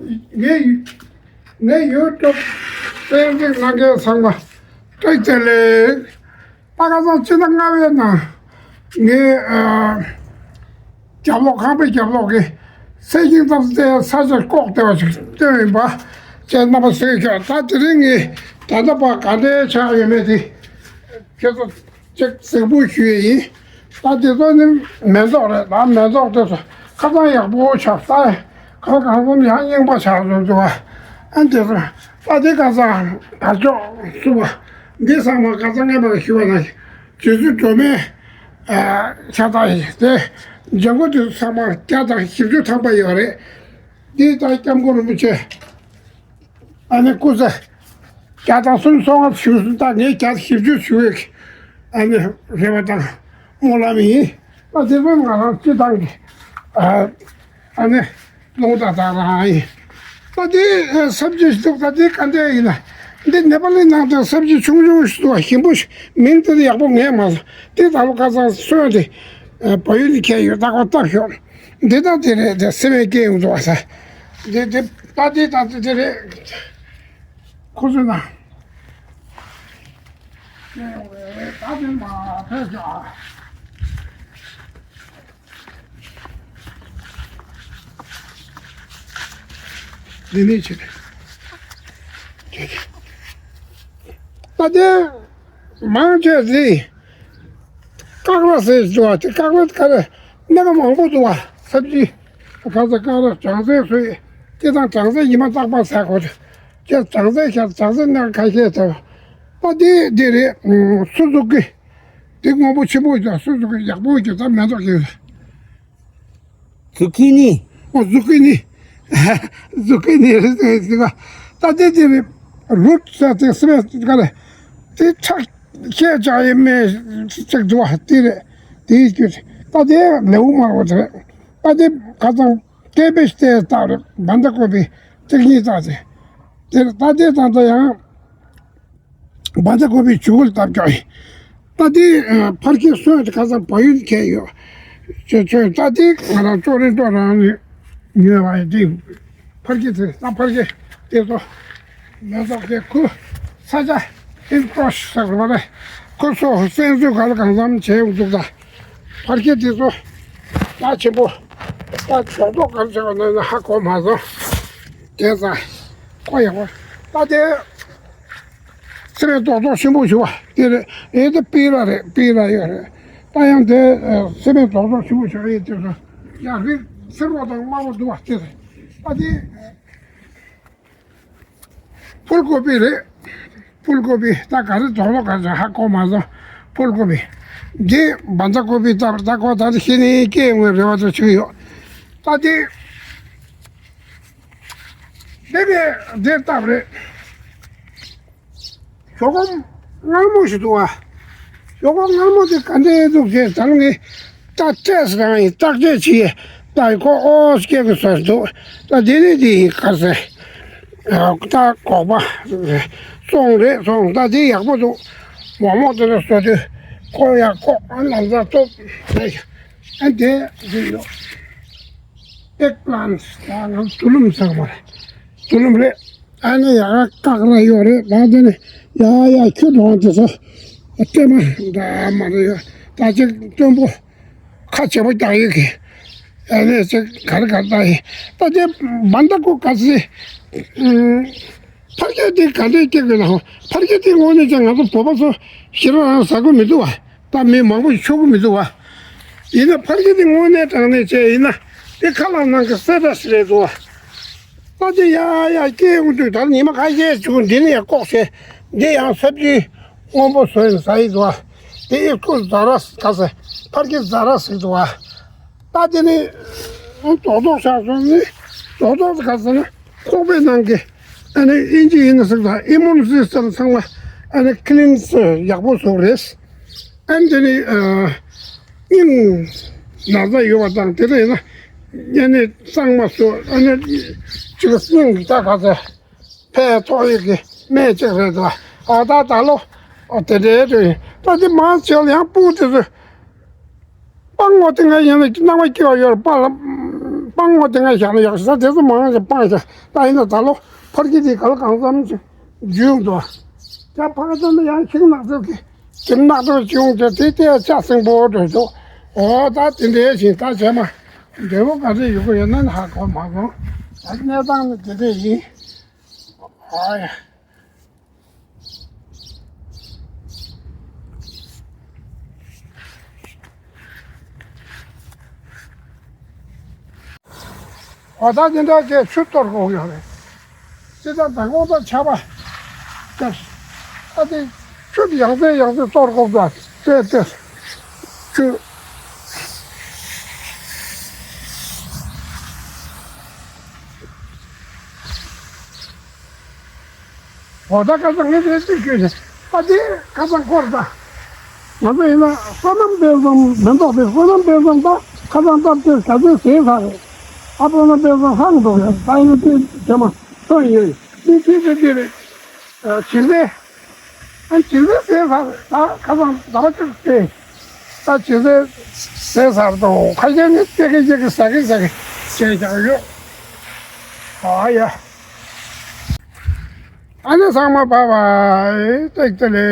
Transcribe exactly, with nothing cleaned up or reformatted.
ངས་ངས་ཡུ་ཊུབ་གསན་གཟིགས་གནང་མཁན་ཚང་མ་བཀྲ་ཤིས་བདེ་ལེགས། ད་ཁ་སང་ཕྱི་ཟླ་ལྔ་པའི་ནང་ངས་ཨ་རྒྱབ་ལོགས་ཁང་པའི་རྒྱབ་ལོགས་ཀྱི་སེ་ཤིང་ཙམ་དེ་ས་ཆ་བཀོག་བསྡད་པ་ཞིག་སྟོན་ཡིན་པ་བཅས་རྣམ་པ་གཟིགས་ཤོག་ད་དེ་རིང་ངས་ད་ལྟ་བར་ག་འདྲའི་ཆགས་ཡོད་མེད་དེ་ཁྱེད་ཚོ་ཅིག་གཟིགས་འབུལ་ཞུ་ཡས་ཡིན། ད་དེ་ཚོ་ནི་མེ་ཏོག་རེད། ད་མེ་ཏོག་དེ་ཚོ་ཁ་སང་ཡག་པོ་ཆགས། ད་གང་གང་འཚམ་ཡང་རྙིང་པ་ཆགས་སོང་འདུག་ཨ་འདི་ཚོ་ད་དེ་ཁ་སང་དར་ལྕོག་བསུ་བ་འདི་ཚང་མ་ཁ་སང་ངས་མར་ཞུ་བ་ན་རྗེ་བཙུན་སྒྲོལ་མའི་ཨ་ཕྱག་རྟགས་ཡིན། དེ་ལྗང་གུ་དེ་ཚོ་ཚང་མ་བརྒྱ་དང་བཞི་བཅུ་ཐམ་པ་ཡོད་རེད། འདི་ད་སྐྱབས་མགོན་རིན་པོ་ཆེ་ཨ་ནི་སྐུ་ཚེ་བརྒྱ་དང་སུམ་ཅུ་སོ་ལྔ་བཞུགས་སུ་ད་ངས་བརྒྱ་དང་བཞི་བཅུ་བཞུགས་ཡོད་ཀྱི་ཨ་ནི་རེ་བ་དང་སྨོན་ལམ་ཡིན། ད་དེ་ཚོ་ང་རང་སྤྱི་བཏང་གི་ཨ་ཨ་ནི་རླུང་རྟ་དང་རང་ཡིན། ད་དེ་ས་བཅད་ཞིག་འདུག་ད་དེ་ག་འདྲ་ཡིན་ན་འདི་ནེ་པ་ལི་ནང་དུ་ས་བཅད་ཆུང་ཆུང་ཞིག་འདུག་ཞིམ་པོ་ཞིག་མིང་དེ་ཡག་པོ་ངས་མ་བཟོ། དེ་ད་ལོ་ཁ་སང་སོན་དེ་བལ་ཡུལ་ནས་ཁྱེར་ཡོད། ད་ཁོ་བཏབ་ཤོག་འདི་ལྟ་དེ་རེད། དེ་སེམས་པའི་སྐད་ཡོང་འདུག་བ་ས། འདི་འདི་ལྟ་དེ་ལྟ་དེ་དེ་རེད། ཁོ་ཚོས་ན། སྐད་ཡོང་རེད། ད་དེ་མ་ཕེབས་ཤོག་འདི་ནས་ཆེ། ད་དེ་མང་ཆེ་ཟིག་ཀག་ར་ཟེར་འདུག་བ། དེ་ཀག་ར་ཀ་ར་སྣ་ཁ་མང་པོ་འདུག་བ། ས་བཅད་ཁ་ས་ཀག་ར་བྲང་རྩེ་སོ་ཡི་དེ་དང་བྲང་རྩེ་ཉི་མ་རྟག་པར་ཟ་དགོས་རེད། ཁྱེད་བྲང་རྩེ་ཤར་བྲང་རྩེ་སྣ་ཁ་ཁ་ཤས་ཟ་བ། ད་དེ་དེ་རེད། སུ་ཛུ་ཀི་དེ་སྔོན་པོ་ཆེན་པོ་ཡོད། སུ་ཛུ་ཀི་ཡག་པོ་ཡོད། ད་མེ་ཏོག་ཡོད། ཛུ་ཀི་ནི། ཨོ་ཛུ་ཀི་ནི། ཛུ་ཀི་ནི་རེད་ཟེར་གི་ད་དེ་དེ་རེད། རུད་ཟེར་དེ་སི་མེ་ག་རེད། དེ་ཁྲག་ཤས་ཆགས་ཡས་མེད་ཅིག་འདུག་བ། དེ་རེད། དེའི་རྒྱུ་རེད། ད་དེ་ལེའུ་མ་རོ་དེ་རེད། ད་དེ་ཁ་སང་ཀེ་བེཇ་དེ་བཏབ་རེད། བན་དྷ་ཀོ་པི་ཏིག་གཉིས་བཏབ་རེད། དེ་ད་དེ་ད་ལྟ་ཡང་བན་དྷ་ཀོ་པི་ཇུ་གུ་ལ་བཏབ་ཀྱང་ཡིན། ད་དེ་ཕར་ཁྱེར་སོང་དེ་ཁ་སང་བལ་ཡུལ་ཁྱེར་ཡོད། ཆོས་ཆོས་ད་དེ་ང་རང་ཅོ་རི་ཏོ་རང་ནས་ཉོས་པ་ཡིན། དེ་ཕར་ཁྱེར་དེ་ད་ཕར་ཁྱེར་དེ་ཚོ་མེ་ཏོག་དེ་ཁུ་ས་ཆ་ཨིན་ཀྲོཤ་ཟེར་བ་རེད། ཁུ་སོ་སེན་སུ་ག་ལ་གང་འཚམ་བྱས་འདུག་ད་ཕར་ཁྱེར་དེ་ཚོ་ད་ཆེན་པོ་ད་ཇོ་ཏོག་ག་ལ་བྱས་པ་ན་ཧ་གོ་མ་སོང་། དེ་ཚ་ཁོ་ཡག་པོ་ད་དེ། ཚེ་རིང་རྡོག་རྡོག་ཞིམ་པོ་ཞུ་བ་དེ་རེད། ཨེ་དེ་པི་ར་རེད། པི་ར་ཡོད་རེད། ད་ཡང་དེ་ཚེ་རིང་རྡོག་རྡོག་ཞིམ་པོ་ཞུ་ཨེ་དེ་ཚོ་ཡང་རིགས་སེར་པོ་དང་དམར་པོ་འདུག་བ་དེ་རེད། ཨ་དེ་ཕུལ་ཀོ་པི་རེད། ཕུལ་ཀོ་པི་ད་ག་རེ་རྡོག་རྡོག་ག་རེ་ཧ་གོ་མ་སོང་། ཕུལ་ཀོ་པི་འདི་བན་དྷ་ཀོ་པི་ལྟ་བུར་ད་གོ་ད་ཤེས་ནས་སྐྱེས་ཡོང་བའི་རེ་བ་ཚོ་བྱུང་ཡོད། ད་དེ་དེ་གས་དེ་ལྟ་བུ་རེད། ཞོག་ཁོམ་མངར་མོ་ཞིག་འདུག་བ། ཞོག་ཁོམ་མངར་མོ་དེ་ག་འདྲས་འདུག་ཟེར་ད་ལོ་ངས་ད་ཊེས་རང་ཡིན། བརྟག་དཔྱད་བྱས་ད་ཁོ་ཨོ་སྐྱེ་གི་ཟེར་འདུག་ད་དེ་ནས་དེ་ཡིན་ག་ཟེར། ད་སྒོག་པ་སོང་རེད་སོང་། ད་དེ་ཡག་པོ་འདུག་མོག་མོག་དེ་ལ་བཟོ་དུས་ཁོ་ཡག་ཁོག་ལམ་སང་སྟོབས་རེད། ཨ་དེ་དེ་ཡོད། ཨེག་པི་ལན་ཊི་ད་ང་ཚོ་དུ་ལུམ་ཟེར་བ་རེད། དུ་ལུམ་རེད། ཨ་ནི་ཡ་ཀག་ར་ཡོད་རེད། ད་དེ་ནི་ཡ་ཡ་ཁྱོད་འགྲོ་དེ་ཚོ་ལྟད་མ་འདྲ་མ་རེད་ཡ། ད་ཅིག་སྟོན་པོ་ཁ་ཆེ་པོ་རྒྱག་ཡོད་གི་ཨ་ནི་ཅིག་ག་རེ་ག་རེ་ད་ཡིན། ད་དེ་བན་དྷ་ཀོ་པི་ཟེར། ཕར་སྐྱེས་དེ་ག་འདྲས་སྐྱེ་དགོས་ན་ཧོ། ཕར་སྐྱེས་དེ་དངོས་གནས་ཀྱང་ང་ཚོ་བོད་པ་ཚོ་ཞེ་དྲག་རང་ཟ་གི་མི་འདུག་བ། ད་མི་མང་པོ་ཞིག་མཆོད་ཀྱི་མི་འདུག་བ། ཡིན་ན་ཕར་སྐྱེས་དེ་དངོས་གནས་དྲང་གནས་བྱས་ཡིན་ན་དེ་ཁ་ལག་ནང་གི་སེ་ཏ་སི་རེད་འདུག་བ། ད་དེ་ཡ་ཡ་སྐྱེས་ཡོང་དུས་ད་ཉི་མ་ཁ་ཤས་བྱུང་འདི་ནས་ཡར་བཀོག་བྱས་འདི་ཡང་ས་བཅུད་སྔོན་པོ་བཟོས་ནས་ཟ་ཡི་འདུག་བ། དེ་ཨི་ཁུ་ཛ་ར་ག་ཟེར་ཕར་སྐྱེས་ཛ་ར་ཟེར་འདུག་བ། ད་དེ་ནི་རྡོག་རྡོག་ཆགས་སོང་ནི་རྡོག་རྡོག་ག་ཟེར་ན་ཁོག་པའི་ནང་གི་ཨ་ནི་ཨིན་ཇི་ཡིན་ན་ཟེར་ད་ཨི་མུན་སི་སི་ཊམ་ཚང་མ་ཨ་ནི་ཁི་ལིན་སི་ཡག་པོ་བཟོ་རེད། ཨ་ནི་དེ་ནི་ཨ་སྙིང་ན་ཚ་ཡོད་པ་དང་དེ་འདྲ་ཡིན་ན་ཨ་ནི་གཙང་མ་བཟོ། ཨ་ནི་ཅིག་སྙིང་ད་ག་ཚོད་ཕན་ཐོགས་ཡོད་ཀྱི་སྨན་གཅིག་རེད་དོ། ཨ་ད་ད་ལོ་ཨ་དེ་འདྲའི་དུས་ད་དེ་མང་ཆེ་བ་ཡང་སྤུ་དེ་ཚོ་སྤང་ངོ་དེ་ང་ཡིན་ན་སྣང་བ་སྐྱིད་པ་ཡོད་རེད། པ་ལ་ སྤང་ངོ་དེ་ང་བཞག་ན་ཡག་ཤོས་ད་དེ་ཚོ་མང་ཞིག་སྤང་ཞིག་ད་ཡིན་ན་ད་ལོ་ཕར་གྱི་དེ་ག་ལ་གང་འཚམ་ཅིག་འཇུས་འདུག་ད་ཕ་ག་ཙམ་ན་ཡང་ཤིང་ནགས་ཚལ་གྱི་གྱིམ་ནགས་ཚལ་ཅིག་ཡོང་དེ་དེ་དེ་ལྕགས་སྲིན་པོ་འགྲོ་འདུག་འོ་ད་དེ་འདྲའི་ཞིག་ད་བྱས་མ་འབྲས་བུ་ག་ཚོད་ཡོད་གི་ཡོད་ན་ཧ་གོ་མ་སོང་། ད་གནས་སྟངས་ནི་དེ་འདྲས་ཡིན། ཨ་ཡ། འོ་ད་འདི་འདྲ་བྱས་ཆུ་གཏོར་དགོས་ཡོད་རེད། ཅི་ལྟར་མདང་དགོང་དང་ཆར་པ་བརྒྱབ། ཨ་དེ་ཆུ་ཡང་སེ་ཡང་སེ་གཏོར་དགོས་པ་དེ་དེ་ཆུ། འོ་ད་ཁ་སང་ངས་དེ་ཅིག་ཞུས་ནས་ཨ་དེ་ཁ་སང་འཁོར་ད། ང་ཚོ་ཡིན་ན་བསོད་ནམས་དཔེ་བཟང་མི་འདུག་དེ་བསོད་ནམས་དཔེ་བཟང་ད་ཁ་སང་སྟབས་བདེ་ག་ཚོད་ཟས་ཟ་རེད། ཨ་བསོད་ནམས་དཔེ་བཟང་ཧང་འདུག་ཡ་ད་ཡིན་ན་དེ་དེ་མ་ཐོན་ཡོད་དེ་དེ་དེ་དེ་རེད། ཇི་ལྟར་ཨ་ཇི་ལྟར་ཟས་ཟ་རེད་ད་ཁ་སང་ཟླ་བ་གཅིག་དེ་ད་ཇི་ལྟར་ཟས་ཟ་རེད་དོ་ཁ་ཤས་ནི་སྟེ་གི་ཡེ་གི་ཟ་གི་ཟ་གི་བྱས་ཀྱང་ཡོད། ཨ་ཡ། ཨ་ནི་ཚང་མ་བཱའི་བཱའི། ཏིག་ཏི་ལེ།